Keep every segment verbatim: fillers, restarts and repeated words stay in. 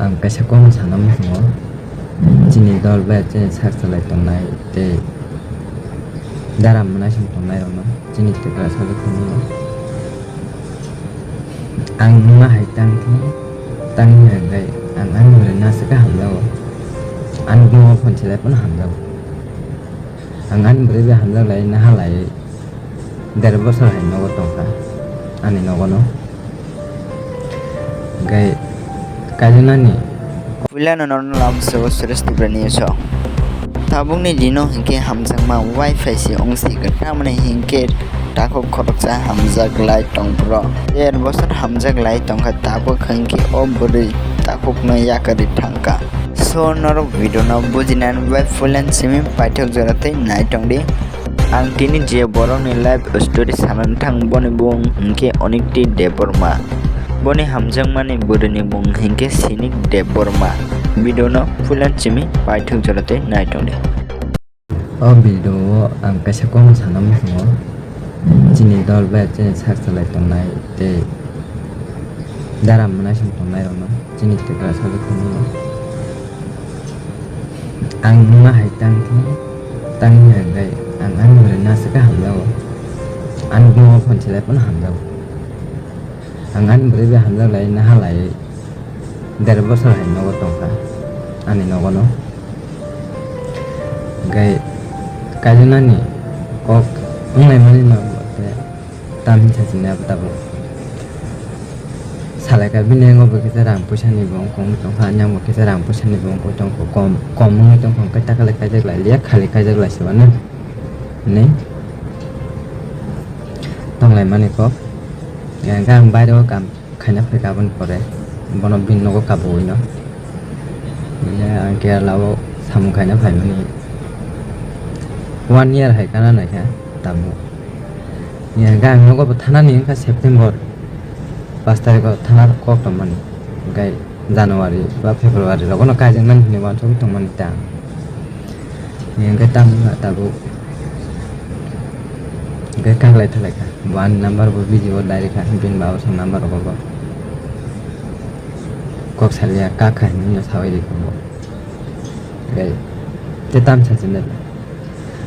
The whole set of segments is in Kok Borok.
Ang kaisa kokno sana muchungo, chini dol bai chini sak chalai tongnai tei dara mwnai song tongnai rokno chini Tripura sajwk phunukno. Ang wngma hai tang thung, tang wngya hwnkhe ang ani bwrwi no aswk khe hamjago, ani buma phone chelai phano hamjago. Ang ani bwrwi bai hamjak lai naha lai der bosor hai nogo tongkha ani nogono. Hwnkhe kaijaknani puilano norno lamsao Suresh Tiprani so. Tabukni dino hinkhe hamjakma wifi se wngsi, tamoni hinkhe takhuk khoroksa hamjak lai tongphuru. Der bosor hamjak lai tongkha tabuk hinkhe o bwrwi takhukno yakarwi thangkha. So norok video no bujinani bai puilan simi paithak jora tei nai tongdi. Ang tini je borokni life story sanani thang, boni bung hinkhe Onikti Debbarma. Boni hamjakmani bwrwini bung hinkhe Sinik Debbarma. Video no puilan simi paithak jora tei nai tongdi. O video o ang kaisa kokno sana muchungo, chini dol bai chini sak chalai tongnai tei dara mwnai song tongnai rokno chini Tripura sajwk phunukno. Ang wngma hai tang thung, tang wngya hwnkhe ang ani bwrwi no aswk khe hamjago, ani buma phone chelai phano hamjago. Ang ani bwrwi bai hamjak lai naha lai der bosor hai nogo tongkha ani nogono. Hwnkhe kaijaknani kok wnglaimani no tei tamni sajini abo tabuk salaikha, bini yango bo kisa rang puisani bo wngkha, wngwi tongkha, ani yango bo kisa rang puisani bo wngkha, tongkha, kom, kom wngwi tongkha, hwnkhe takhalai kaijak lai liya, khali kaijak lai se mano hinwi tonglaimani kok. Hwnkhe ang baireo kam khaina phaikha, aboni pore bono bini nogo kabui no. Bini ang Kerala o samung khaina phaimani one year hai kana naikha tabuk. Hwnkhe ang nogo bo thanani wngkha September pash tarikh o thana kok tongmani, hwnkhe January ba February rogono kaijaknani hinwi uansugwi tongmani ta. Hwnkhe tamo wngkha tabuk. Hwnkhe kaklai thalaikha. Bo ani number bo busy o direct kha. Bini baba song number rogo bo. Kok salia kak kha hinwi no sawi rikha bo. Hwnkhe tei tam sachinai.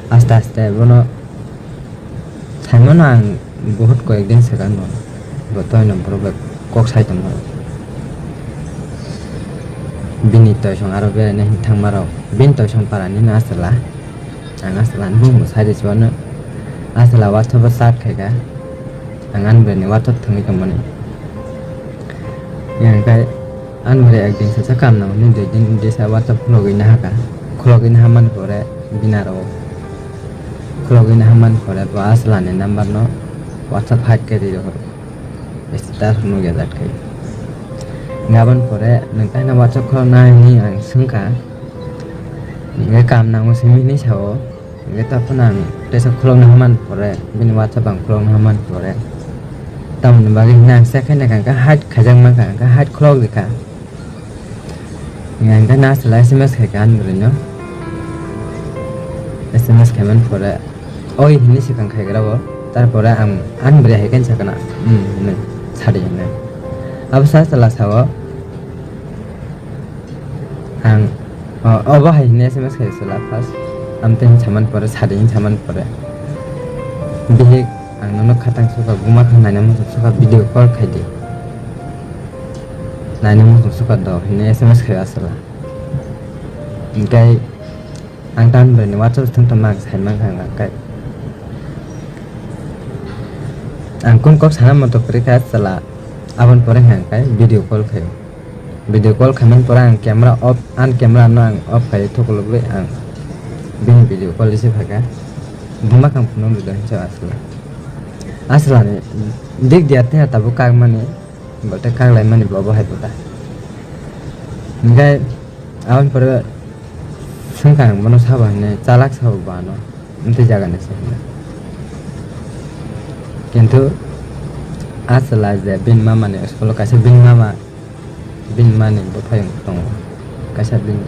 Aste aste bono Saimano ang, buhut koyek din swkang no, bo toino borok bai kok sai tongmani. Bini toisong aro beraina hin thangmarok, bini toisong parani no aswla. Ang aswla ani bumung sai rwchibano, aswla WhatsApp o chat khaikha. Ang ani bwrwini WhatsApp thwngwi tongmani. Yang kai ani bwrwi ekdin sasa kam nang hwnwi dui din disa WhatsApp khulogwi nahakha. Khulogwi nahamani pore bini aro khulogwi nahamani pore bo aswlani number no WhatsApp hide khe rwi rohor. Status nukya jat khai. Gabon pore nwng kaino WhatsApp khulok nai hwnwi ang swngkha. Hwnkhe kam nango simi hwnwi sao. Hwnkhe tei phano ang teisa khulokna hamani pore, bini WhatsApp ang khulokna hamani pore. Tamoni bagwi hwnwi ang check khaina kha, hwnkhe hide khaijak mankha, hwnkhe hide khulok rikha. Hwnkhe aswla S M S khaikha ani bwrwino. S M S khaimani pore, "Oi," hwnwi swkang khaigra bo. Tarpore ang ani bwrwi hai khe sakna, "Hmm," hwnwi, "Sadi," hwnwi. Abo sa chwla sao. Ang, o, obo hai hwnwi S M S khai chwla first. Amtwi hwnwi samani pore, sadi hwnwi samani pore. Bihik, ang nono khatang sukha, buma kha naina muchung sukha, video call khai di. Naina muchung sukha do hwnwi S M S khai o chwla. Hwnkhe ang tamni bwrwini WhatsApp thwng tongma ang sai mankha hwnkhe. Ang kung kok sana moto kwrwi kha chwla, aboni pore hwnkhe video call khai o. Video call khaimani pore ang camera off, ani camera no ang off khai thukulugwi ang bini video call receive khaikha. Buma kang phunukdi do hinsa aswla. Aswlani dik diya tei tabuk kakmani, bo tei kaklaimani bo bo hai bo ta. Hwnkhe aboni pore swngkha ang bono sabo hinwi, chalak sabo bo ano. Amtwi jaga ni se hwnwi. Kintu a chwla je bini mama ni school o kaisa bini mama, bini mani bwphayung tongo. Kaisa bini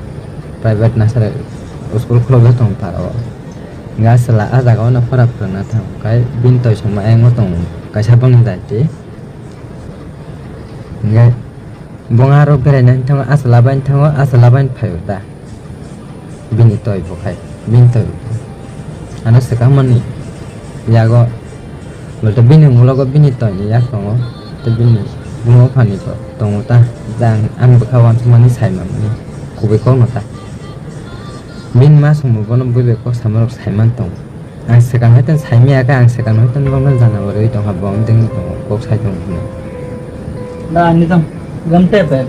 private nasara school khulokjak tongo para o. Hwnkhe a chwla a jaga o no pora phwrwngna thang kai bini toisongma ayang o tongo. Kaisa bongni daiti. Hwnkhe Bo aro beraina thango, achwla bai thango, achwla bai phaio ta. Bini toi bo khai, bini toi bo khai. Ano swkang mani yago, bolte bini ulogo bini toi ni yak tongo, tei bini buma phani bo tongo ta. Jang ani bwkha uansukmani sai manmani kubui kokno ta. Bini ma songbo bono bui bai kok samarok sai man tongo. Ang swkang hai tong saimaya khe, ang swkang hai tong bono jana bo rwi tongkha, bo wng tong kok sai tong hwnwi. Da, ani tong, gam tep tep.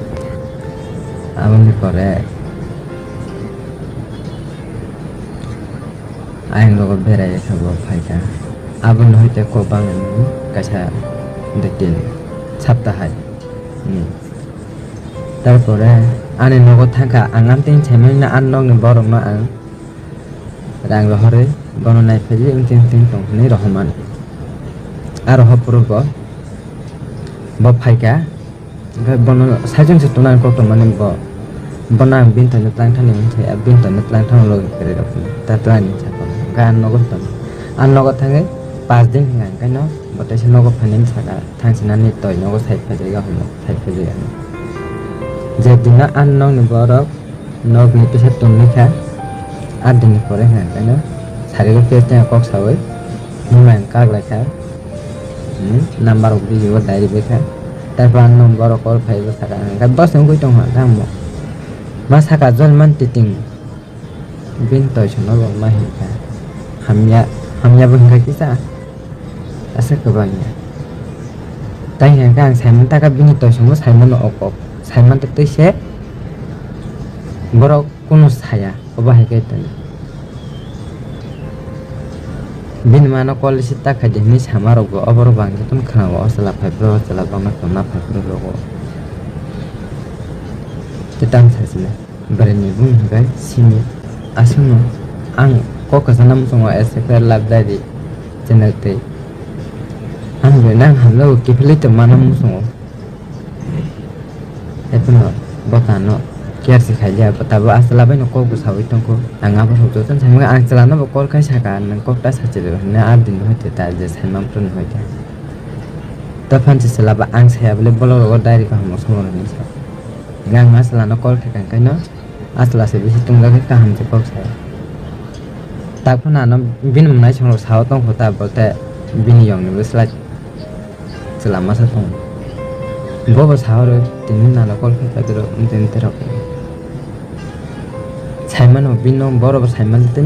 Aboni pore ayang rogo berai kha, bo phaikha. Aboni hoite kok bangni kaisa de tin sapta hai. Hmm. Tarpore ani nogo thangkha, ang amtwini saimani ani nokni borokno ang rang rohorwi bono naiphaiwi wngtwi wngtwi tong hwnwi rohormani. Aro hoporo bo, bo phaikha, hwnkhe bono saichung se tongna ang koktwmani bo, bono ang bini toino twlang thani wngkhe, bini toino twlang thangno logi kwrwi rok ta twlang ni sakha hwnkhe ang nogo tong, ang nogo thangwi pas din hwnkhe ang kaino bo teisa nogo phainani saka thangsinani toi nogo sai phaijak ya hwnwi sai phaijak ya hwnwi. Je dino ang nokni borok nokni teisa tongwi kha. Aa dini pore hwnka khe no sarigo khe tei kok saui nwng kak lai kha. Hmm, number rok video o diary bai kha. Tarpor ang nwng borok call khai bo saka hwnka khe bwswk wngwi tong hwnka khe ang bo ma saka jol man titing. Bini toisono bo ma hinkha hamya, hamya bo hinkha kisa. Asa kwbangya. Tai hwnkhe ang Simon taka bini toisongno Simon no ok ok. Simon to twi se borok kunu saya, obo hai khe twi. Bini mano call receive ta khaidi hinwi sama rokbo, oborok bo ang jotono khwnao, o chwla phai phuru, o chwla bangma tongna phai phuru rogo. Tei tamo sai sile. Bwrwi ni bumung hwnkhe simi. Aswkno ang kok kwchangna muchungo S F R Love Diary channel tei. Ang bwrwi nang hamjagwi kiphilwi tongmano muchungo. Haiphano bo tano care se khailiya, bo tabuk achwla baino kok bo saui tongkho. Ang abo rok jotono saimano, ang chwlano bo call khai saka, nwng kok ta sachi rw hwnwi, a din hoi te ta je saimang phuru hoi te. Ta phan se chwla ba ang saya bole bolok rogo diary kaham o somo rwni sa. Ang ma chwlano call khe kang kaino, a chwla se bisi tungjakhe kaham se kok sai. Tak phano ano bini mwnaisong rok sao tongkho ta, bo tei bini yong ni bwslai chwla masa tongo. Bo bo sao rw tini nano call khe paidoro wngte wngte rok. Saimano bino boro bo saimano tei.